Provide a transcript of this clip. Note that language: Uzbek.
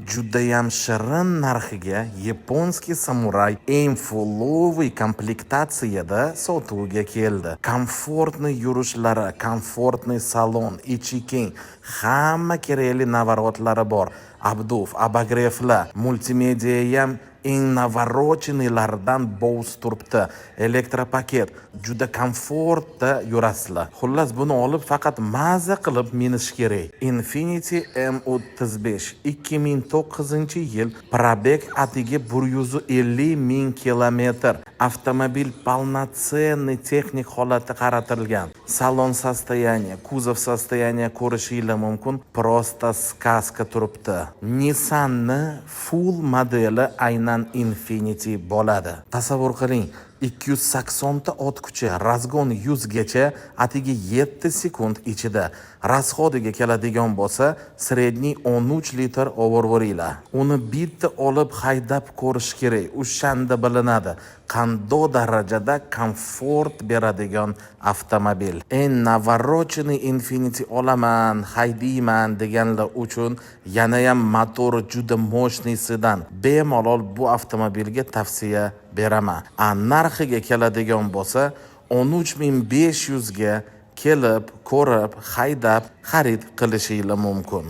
Judayam shirin narxiga японский Samuray eng фулловый komplektatsiyada sotuvga keldi. Комфортный yurishlari, комфортный salon, ichi keng, hamma kerakli наворот lari bor. Обдув, обогрев lar, multimedia ham eng навороченный laridan Bose turibdi. Электропакет, juda komfortda yurasizlar. Xullas, buni olib faqat maza qilib minish kerak. Infiniti M35, 2009-yil, пробег atigi 150 ming kilometr. Avtomobil полноценный texnik holatda qaratilgan. Salon состояние, kuzov состояние ko'rishinglar mumkin. Просто сказка turibdi. Nissanni full modeli aynan Infiniti bo'ladi. Tasavvur qiling, 280 ta ot kuchi, разгон 100 gacha atigi 7 sekund ichida. Расход iga keladigan bo'lsa, средний 13 litr overvoringlar. Uni bitta olib haydab ko'rish kerak. O'shanda bilinadi, qandoq darajada komfort beradigan avtomobil. Eng навороченный Infiniti olaman, haydayman deganlar uchun yanayam motori juda мощный sedan. Bemalol bu avtomobilga tavsiya beraman. A narxiga keladigan bo'lsa, 13 500 ga kelib, ko'rib, haydab, xarid qilishinglar mumkin.